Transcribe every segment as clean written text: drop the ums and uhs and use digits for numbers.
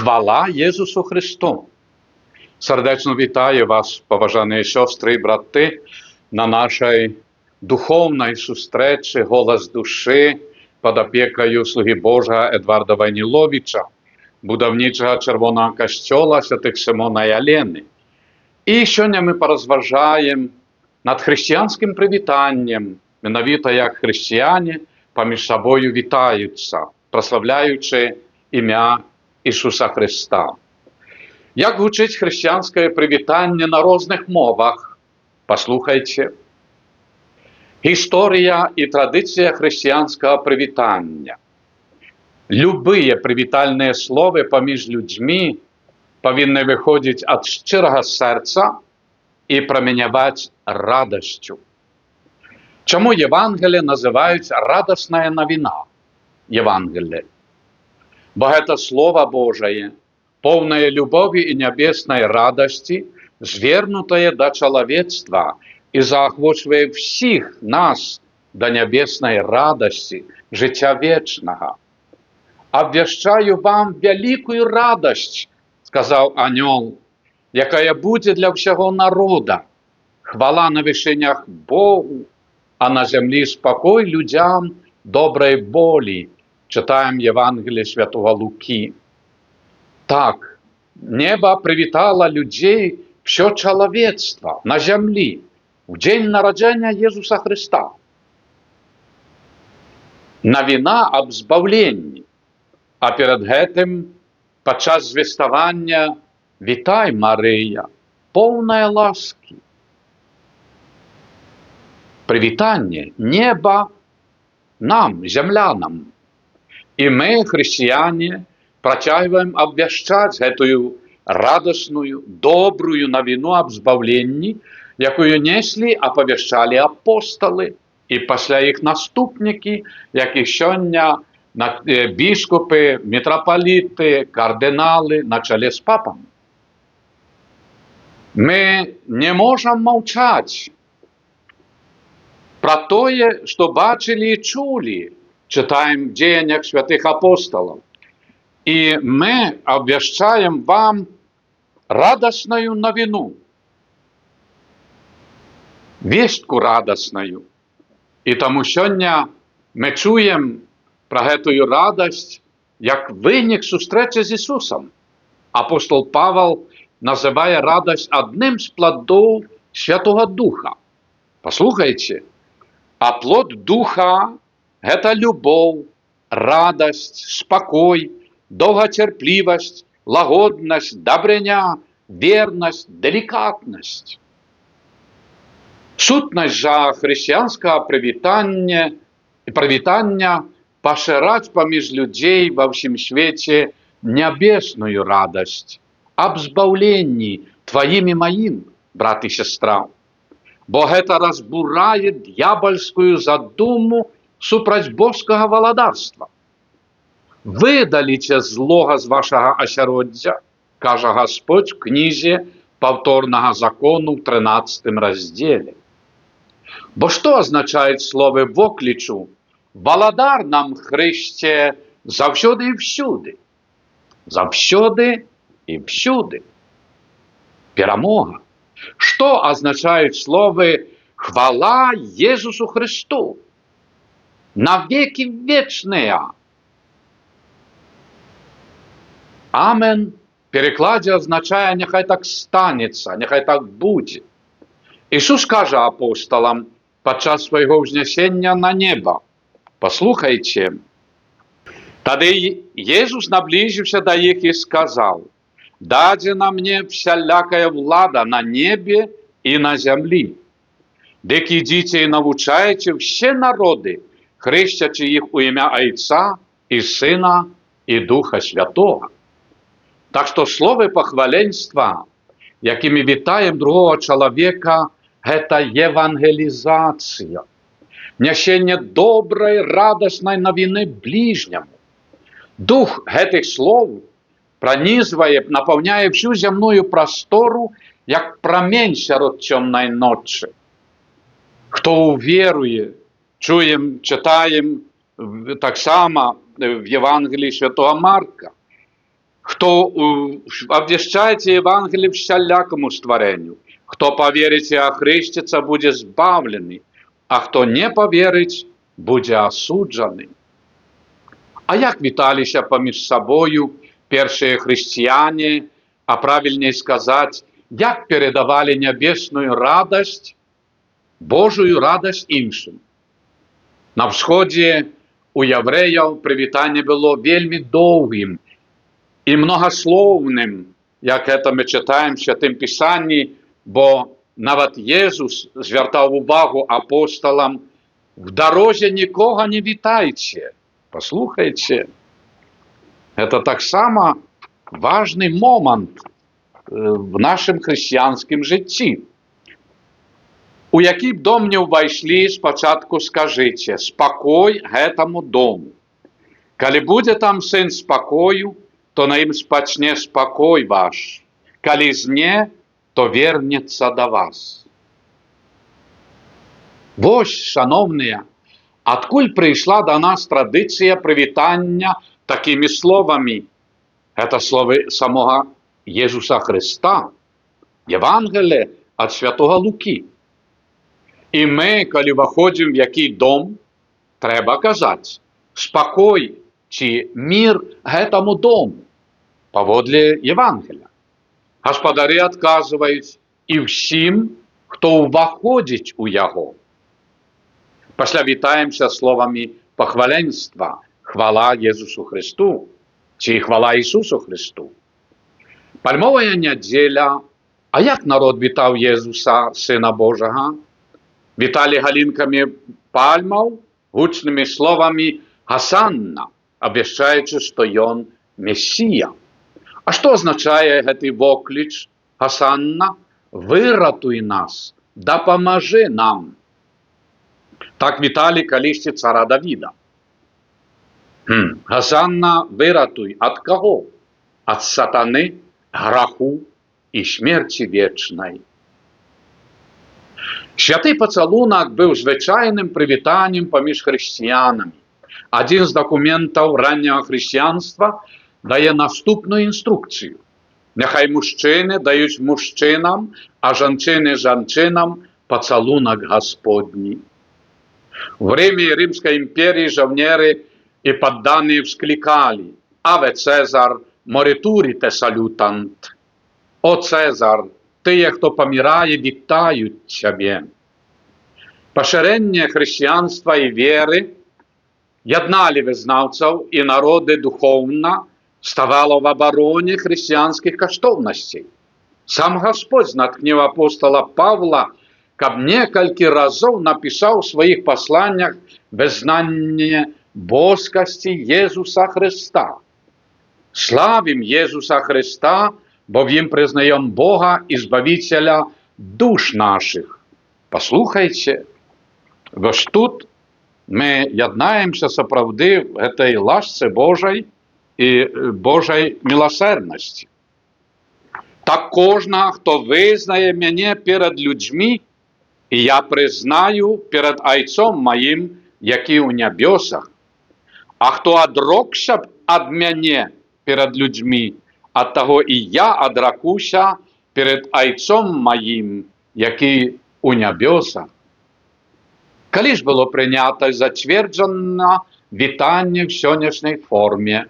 Хвала Езусу Хрысту! Сардэчна вітаю вас, паважаныя сёстры і браты, на нашай духоўнай сустрэчы «Голас душы» пад апекаю слугі Божага Эдварда Вайніловіча, будаўнічага Чырвонага касцёла святых Сымона і Алены. І сёння мы паразважаем над хрысціянскім прывітаннем, менавіта як хрысціяне паміж сабою вітаюцца, праслаўляючы імя Ісуса Хрыста. Як гучыць хрысціянскае прывітанне на розных мовах? Паслухайце. Гісторыя і традыцыя хрысціянскага прывітання. Любыя прывітальныя словы паміж людзьмі павінны выходзіць ад шчырага сэрца і прамяняваць радасцю. Чаму Евангелле называюць «радасная навіна»? Евангелле. Бо гэта Слова Божае, поўнае любові і нябеснай радасці, звернутае да чалавецтва і заахвочвае ўсіх нас да нябеснай радасці, жыцця вечнага. «Абвяшчаю вам вялікую радасць, — сказаў анёл, — якая будзе для ўсяго народа. Хвала на вышынях Богу, а на зямлі спакой людзям добрай волі», чытаем Евангелле святога Лукі. Так, неба прывітала людзей, усё чалавецтва на зямлі ў дзень нараджэння Езуса Хрыста. Навіна аб збаўленні. А перад гэтым, падчас звеставання: «Вітай, Марыя, поўная ласкі». Прывітанне неба нам, зямлянам. І мы, хрысціяне, працягваем абвяшчаць гэтую радасную, добрую навіну аб збаўленні, якую неслі, апавяшчалі апосталы і пасля іх наступнікі, як і сёння біскупы, мітрапаліты, кардыналы на чале з папам. Мы не можам маўчаць пра тое, што бачылі і чулі, чытаем в Дзеяннях святых апосталаў. І мы абвяшчаем вам радасную навіну, вестку радасную. І таму сёння мы чуем пра гэтую радасць як вынік сустрэчы з Ісусам. Апостол Павел называе радасць адным з пладоў Святого Духа. Паслухайце, а плод Духа — гэта любоў, радасць, спакой, доўгацярплівасць, лагоднасць, дабрыня, вернасць, дэлікатнасць. Сутнасць жа хрысціянскага прывітання — пашыраць паміж людзей ва ўсім свеце нябесную радасць аб збаўленні тваім і маім, брат і сестра. Бо гэта разбурае д'ябальскую задуму супраць боскага валадарства. «Выдаліце злога з вашага асяроддзя», кажа Гасподзь в кнізе паўторнага закону ў 13 раздзеле. Бо што азначаюць словы воклічу «Валадар нам, Хрысце, заўсёды і ўсюды»? Заўсёды і ўсюды. Перамога. Што азначаюць словы «Хвала Езусу Хрысту»? На векі вечныя. «Амен» перакладзе азначае «няхай так станецца», «няхай так будзе». Ісус кажа апосталам падчас свайго ўзнясення на неба. Паслухайце. Тады Езус наблізіўся да іх і сказаў: «Дадзена мне всялякая влада на небе і на зямлі. Дык ідзіце і навучайце ўсе народы, хрысцячы іх у імя Айца і Сына і Духа Святога». Так што словы пахваленства, якімі вітаем другого чалавека, гэта евангелізацыя, нясенне добрай, радаснай навіны бліжняму. Дух гэтых слоў пранізвае, напаўняе всю зямную прастору, як прамень сярод цёмнай ночы. Хто уверуе, чуем, чытаем таксама в Евангелии святого Марка. Хто абвяшчаеце Евангелле ўсялякаму стварэнню. Хто паверыць і ахрысціцца, будзе збаўлены, а хто не паверыць, будзе асуджаны. А як віталіся паміж сабою першыя хрысціяне, а правільней сказаць, як перадавалі нябесную радасць, Божую радасць іншым? На ўсходзе у яўрэяў прывітанне было вельмі доўгім і многаслоўным, як гэта мы чытаем в Святым Пісанні, бо нават Езус звяртаў увагу апосталам: в дарозе нікога не вітайце. Паслухайце, это таксама важны момант в нашым хрысціянскім жыцці. У які б дом не ўвайшлі, спачатку скажыце: спакой гэтаму дому. Калі будзе там сын спакою, то на ім спачне спакой ваш. Калі ж не, то вернецца да вас. Вось, шаноўныя, адкуль прыйшла да нас традыцыя прывітання такімі словамі. Гэта словы самога Езуса Хрыста, Евангелле ад святога Лукі. І мы, калі ўваходзім в які дом, трэба казаць: спакой ці мір гэтаму дому, паводле Евангеля. Гаспадары адказваюць: і ўсім, хто ўваходзіць у яго. Пасля вітаемся словамі пахваленства: хвала Езусу Хрысту ці хвала Ісусу Хрысту. Пальмовая нядзеля. А як народ вітаў Езуса, Сына Божага? Віталі галінкамі пальмаў, гучнымі словамі «Гасанна», абвяшчаючы, што ён Месія. А што азначае гэты вокліч «Гасанна»? Выратуй нас, дапамажы нам. Так віталі калісьці цара Давіда. Гасанна, выратуй ад каго? Ад сатаны, граху і смерці вечнай. Святы пацалунак быў звычайным прывітаннем паміж хрысціянамі. Адзін з дакументаў ранняга хрысціянства дае наступную інструкцыю. Няхай мужчыны даюць мужчынам, а жанчыны жанчынам пацалунак Гасподні. В Рыме і Рымскай імперыі жаўнеры і падданыя ўсклікалі: «Аве Цэзар, morituri te salutant». О Цэзар, тыя, хто памірае, вітаюць цябе. Пашырэнне хрысціянства і веры ядналі вызнаўцаў і народы духоўна, ставала в абароне хрысціянскіх каштоўнасцей. Сам Гасподзь натхніў апостала Павла, каб некалькі разоў напісаў у сваіх пасланнях вызнанне боскасці Езуса Хрыста. Славім Езуса Хрыста, бо в ім прызнаём Бога і Збавіцеля душ нашых. Паслухайце, вось тут мы яднаемся сапраўды в гэтай ласцы Божай і Божай міласэрнасці. Так кожнага, хто вызнае мяне перад людзьмі, і я прызнаю перад Айцом маім, які ў нябёсах. А хто адрокся б ад мяне перад людзьмі, ад таго і я адракуся перад Айцом маім, які ў нябёсах. Калі ж было прынята і зацверджана вітанне ў сённяшняй форме?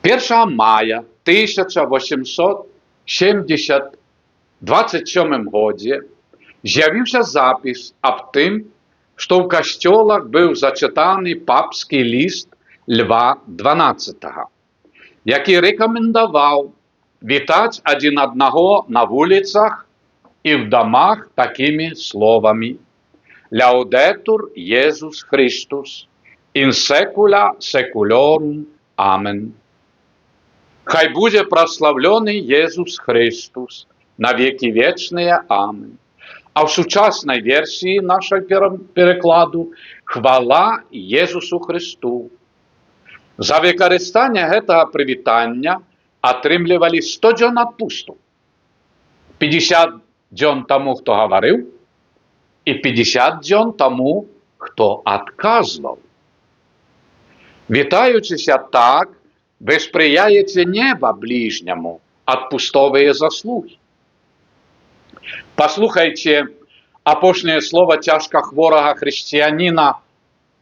1 мая 1827 годзе з'явіўся запіс аб тым, што ў касцёлах быў зачытаны папскі ліст Льва XII, які рэкамендаваў вітаць адзін аднаго на вуліцах і ў дамах такімі словамі: «Laudetur Jesus Christus, in saecula saeculorum. Amen». Хай будзе праслаўлены Езус Хрыстус на векі вечныя. Амен. А ў сучаснай версіі нашай перакладу: хвала Езусу Хрысту. За выкарыстанне гэтага прывітання атрымлівалі 100 дзён адпусту. 50 дзён таму, хто гаварыў, і 50 дзён таму, хто адказваў. Вітаючыся так, вы спрыяеце неба бліжняму адпустовыя заслугі. Паслухайце апошняе слова цяжка хворага хрысціяніна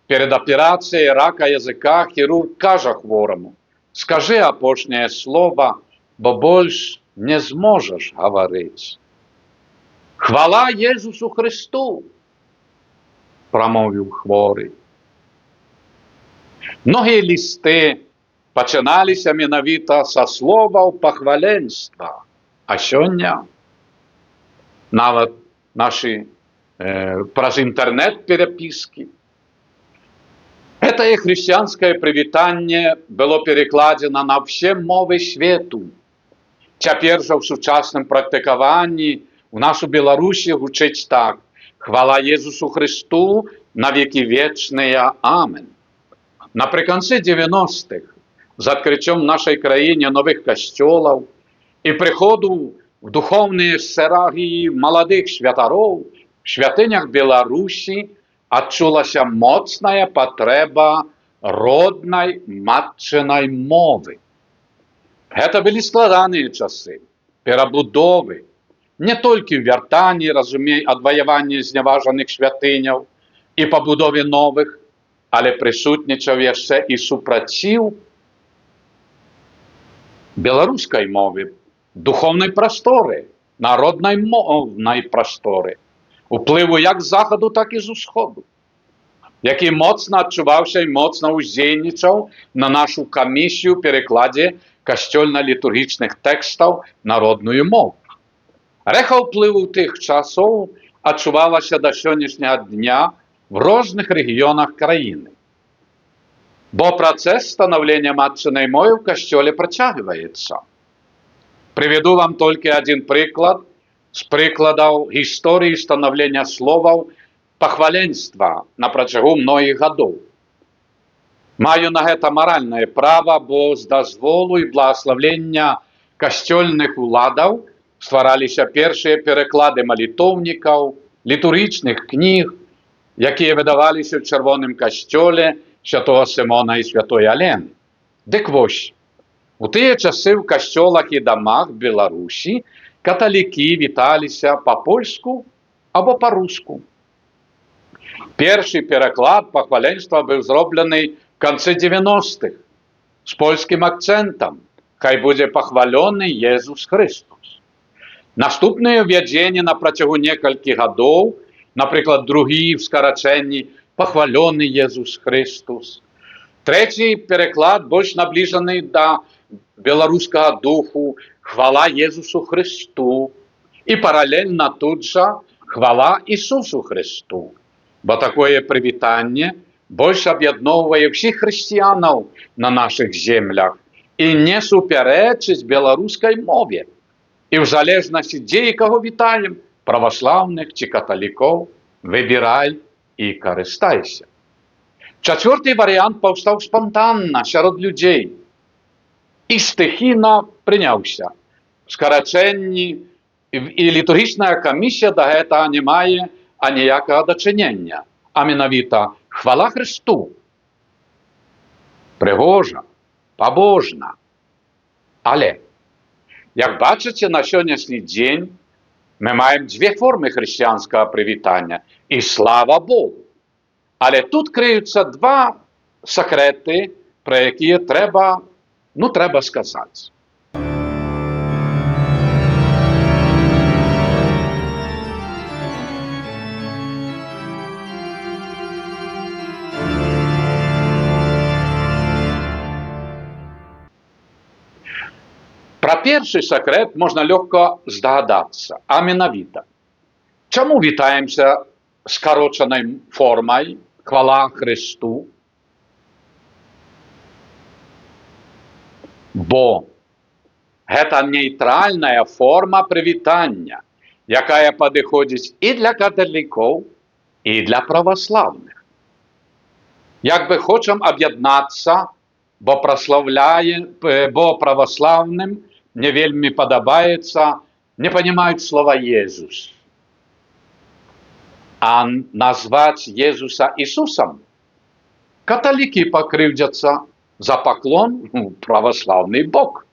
перад аперацыяй рака языка. Хірург кажа хвораму: «Скажы апошняе слова, бо больш не зможаш гаварыць». «Хвала Езусу Хрысту», — прамовіў хворы. Многія лісты пачыналіся менавіта са словаў пахваленства, а сёння нават нашы праз інтэрнэт перапіскі. Гэтае хрысціянскае прывітанне было перакладзена на ўсе мовы свету. Цяпер жа ў сучасным практыкаванні у нас у Беларусі гучыць так: «Хвала Езусу Хрысту на векі вечныя. Амен». Напрыканцы 90-х, з адкрыццём нашай краіне новых касцёлаў і прыходу в духоўныя шэрагі маладых святароў, в святынях Беларусі адчулася моцная патрэба роднай матчынай мовы. Гэта былі складаныя часы, перабудовы, не толькі ў вяртанні, разумей, адваяванні зняважаных святыняў і пабудове новых, але прысутнічаў яшчэ і супраціў беларускай мове, духоўнай прасторы, народнай моўнай прасторы, уплыву як з захаду, так і з усходу, які моцна адчуваўся і моцна ўздзейнічаў на нашу камісію перакладзе касцёльна-літургічных тэкстаў на родную мову. Рэха ўплыву тых часоў адчувалася да сённяшняга дня в розных рэгіёнах краіны. Бо працэс станаўлення матчынай мовы ў касцёле працягваецца. Прывяду вам толькі адзін прыклад з прыкладаў гісторыі станаўлення словаў пахваленства на працягу многіх гадоў. Маю на гэта маральнае права, бо з дазволу і благаслаўлення касцёльных уладаў ствараліся першыя пераклады малітоўнікаў, літургічных кніг, якія выдаваліся ў чырвоным касцёле святого Сымона і святой Алены. Дык вось, у тыя часы ў касцёлах і дамах Беларусі каталікі віталіся па-польску або па-руску. Першы пераклад пахваленства быў зроблены в канцы 90-х з польскім акцэнтам: «Хай будзе пахвалёны Езус Хрыстус». Наступнае ўвядзенне на працягу некалькіх гадоў, напрыклад, другі в скарачэнні: «Пахвалёны Езус Хрыстус». Трэці пераклад, больш набліжаны да беларускага духу: «Хвала Езусу Хрысту». І паралельна тут жа «Хвала Ісусу Хрысту». Бо такое прывітанне больш аб'ядноўвае ўсіх хрысціянаў на нашых землях і не супярэчыць беларускай мове. І ў залежнасці, дзе і каго вітаем, праваслаўных ці каталікоў, выбірай і карыстайся. Чацвёрты варыянт паўстаў спантанна сярод людзей і стыхійна прыняўся. Скарачэнні, і літургічная камісія да гэтага не мае аніякага дачынення, а менавіта «Хвала Хрысту». Прыгожа, пабожна. Але, як бачыце, на сённяшні дзень мы маем дзве формы хрысціянскага прывітання, і слава Богу. Але тут крыюцца два сакрэты, пра якія трэба, ну, трэба сказаць. Пра першы сакрэт можна лёгка здагадацца, а менавіта: чаму вітаемся скарочанай формай «Хвала Хрысту»? Бо гэта нейтральная форма прывітання, якая падыходзіць і для каталікоў, і для праваслаўных. Як бы хочам аб'яднацца Бо праваслаўным не вельмі падабаецца, не понимают слова «Езус». А назваць Езуса Ісусам каталікі пакрыўдзяцца за паклон у праваслаўны бок.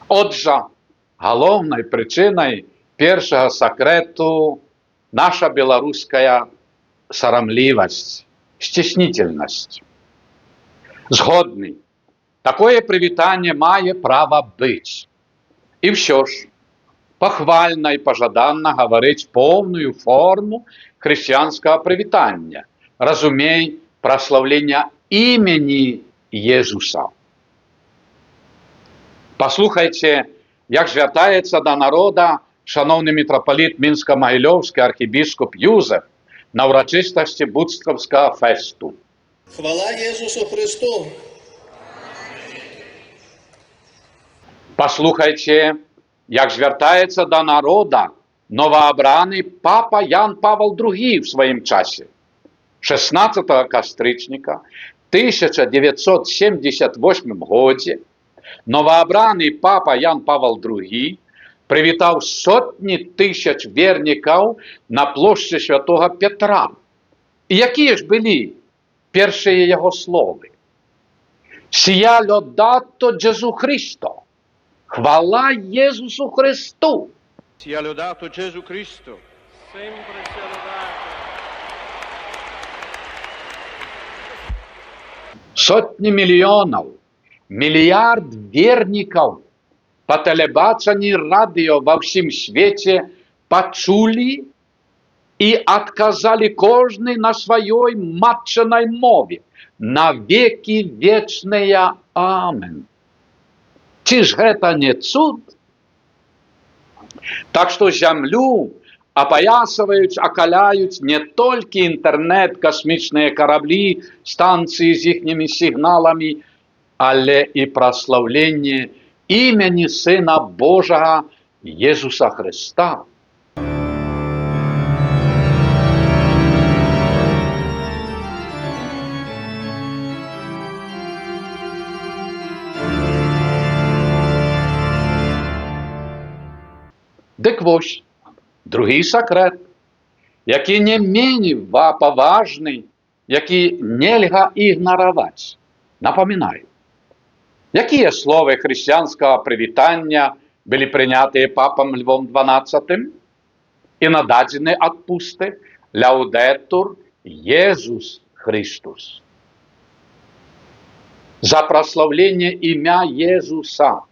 Отжа, галоўнай прычынай першага сакрэту наша беларуская сарамлівасць, стеснительность. Згодны, такое прывітанне мае права быць. І ўсё ж, пахвальна і пажаданна гаварыць поўную форму хрысціянскага прывітання. Разумей, праслаўлення імені Езуса. Паслухайце, як звяртаецца да народа шаноўны мітрапаліт Мінска-Магілёўскі архібіскуп Юзеф на ўрачыстасці Будскаўскага фэсту. Хвала Езусу Хрысту! Паслухайце, як звяртаецца да народа новаабраны папа Ян Павал II в сваім часе. 16 кастрычніка 1978 годзе новаабраны папа Ян Павал II прывітаў сотні тысяч вернікаў на плошчы святога Петра. І якія ж былі першыя яго словы? «Sia lodato Gesù Cristo!» Хвала Езусу Хрысту! Sia lodato Gesù Cristo! Sempre sia lodato. Сотні мільёнаў, мільярд вернікаў па тэлебачанні, радыё ва ўсім свеце пачулі і адказалі кожны на сваёй матчынай мове: на векі вечныя. Амен. Ці ж гэта не цуд? Так што зямлю апаясаваюць, акаляюць не толькі інтэрнэт, касмічныя караблі, станцыі з іхнімі сігналамі, але і праслаўленне імені Сына Божага Езуса Хрыста. Дык вось, другі сакрэт, які не меней паважны, які нельга ігнараваць. Напамінаю, якія словы хрысціянскага прывітання былі прынятыя папам Львом XII і нададзены адпусты? Ляўдэтур Езус Хрыстус. За праслаўленне імя Езуса.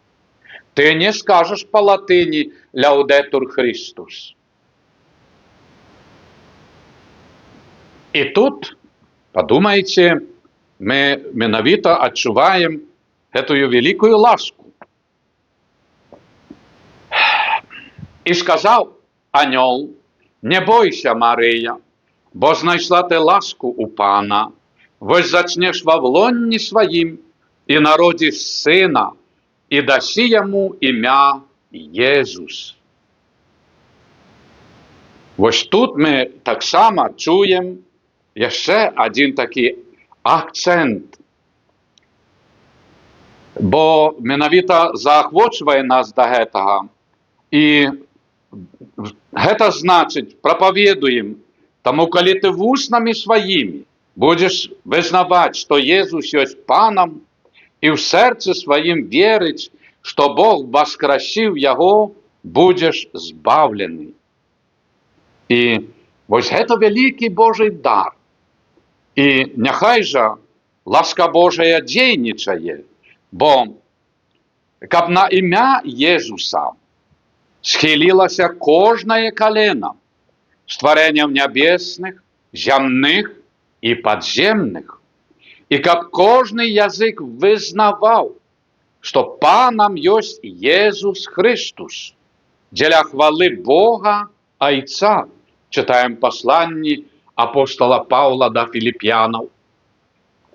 Ты не скажаш па латыні «Ляўдэтур Хрыстус». І тут, падумайце, мы менавіта адчуваем гэтую вялікую ласку. І сказаў анёл: не бойся, Марыя, бо знайшла ты ласку у Пана. Вось зачнеш ва влонні сваім і народзіш сына, і дасі яму імя Езус. Вось тут мы таксама чуем яшчэ адзін такі акцэнт. Бо менавіта заахвочвае нас да гэтага. І гэта значыць, прапаведуем, таму калі ты вуснамі сваімі будзеш вызнаваць, што Езус ёсць Панам, і ў сэрцы сваім верыць, што Бог васкрасіў яго, будзеш збаўлены. І вось гэта вялікі Божы дар. І няхай жа ласка Божая дзейнічае, бо каб на імя Езуса схілілася кожнае калена стварэнняў нябесных, зямных і падземных, і каб кожны язык вызнаваў, што Панам ёсць Езус Хрыстус, дзеля хвалы Бога Айца, чытаем пасланні апостала Паўла да Філіп'янаў.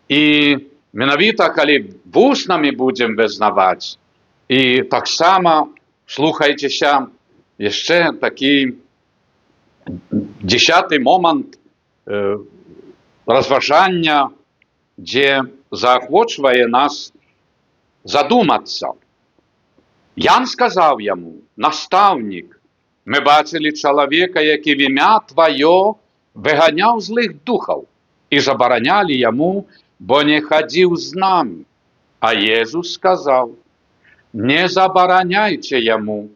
І менавіта, калі вуснамі будзем вызнаваць, і таксама слухайцеся яшчэ такі 10-ы момант разважання, дзе заахвочвае нас задумацца. Ян сказаў яму: «Настаўнік, мы бачылі чалавека, які в імя Тваё выганяў злых духаў, і забаранялі яму, бо не хадзіў з намі». А Езус сказаў: «Не забараняйце яму,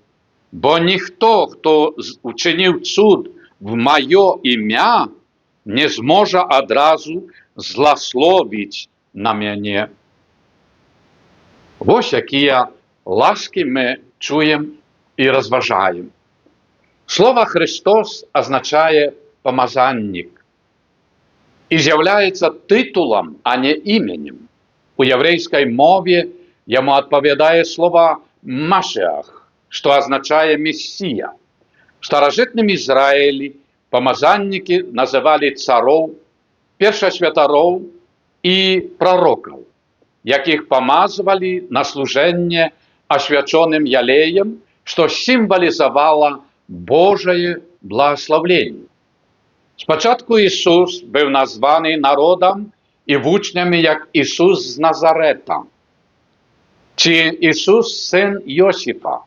бо ніхто, хто учыніў цуд в маё імя, не зможа адразу зласловіць на мяне». Вось якія ласкі мы чуем і разважаем. Слова «Хрыстос» азначае «памазаннік» і з'яўляецца тытулам, а не іменем. У яўрэйскай мове яму адпавядае слова «Машыах», што азначае «Месія». У старажытным Ізраілі памазаннікі называлі цароў, першасвятароў і прарокаў, якіх памазвалі на служэнне асвячоным ялеем, што сімвалізавала Божае благаслаўленне. Спачатку Ісус быў названы народам і вучнямі як Ісус з Назарета ці Ісус, сын Йосіфа.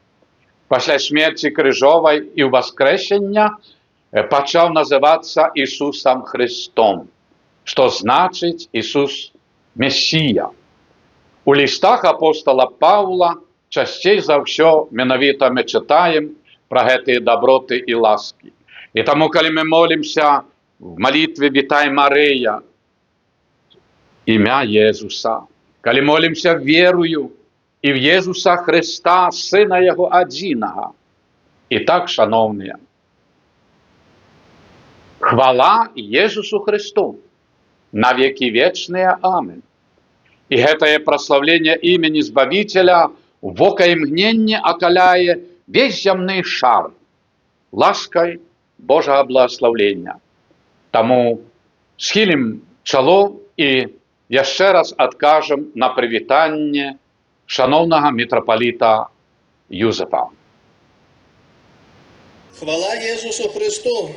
Пасля смерці крыжовай і ўваскрэсення пачаў называцца Ісусам Хрыстом, што значыць Ісус Месія. У лістах апостала Паўла часцей за ўсё менавіта мы чытаем пра гэтыя даброты і ласкі. І таму, калі мы молімся в малітве «Вітай, Марыя», імя Езуса, калі молімся «Верую» і в Езуса Хрыста, Сына Яго адзінага. І так, шаноўныя, хвала Езусу Хрысту на векі вечныя. Амен. І гэтае праслаўленне імені Збавіцеля в ока імгненне акаляе весь зямны шар ласкай Божага благаслаўлення. Таму схілім чало і яшчэ раз адкажам на прывітанне шаноўнага мітрапаліта Юзефа. Хвала Езусу Хрысту!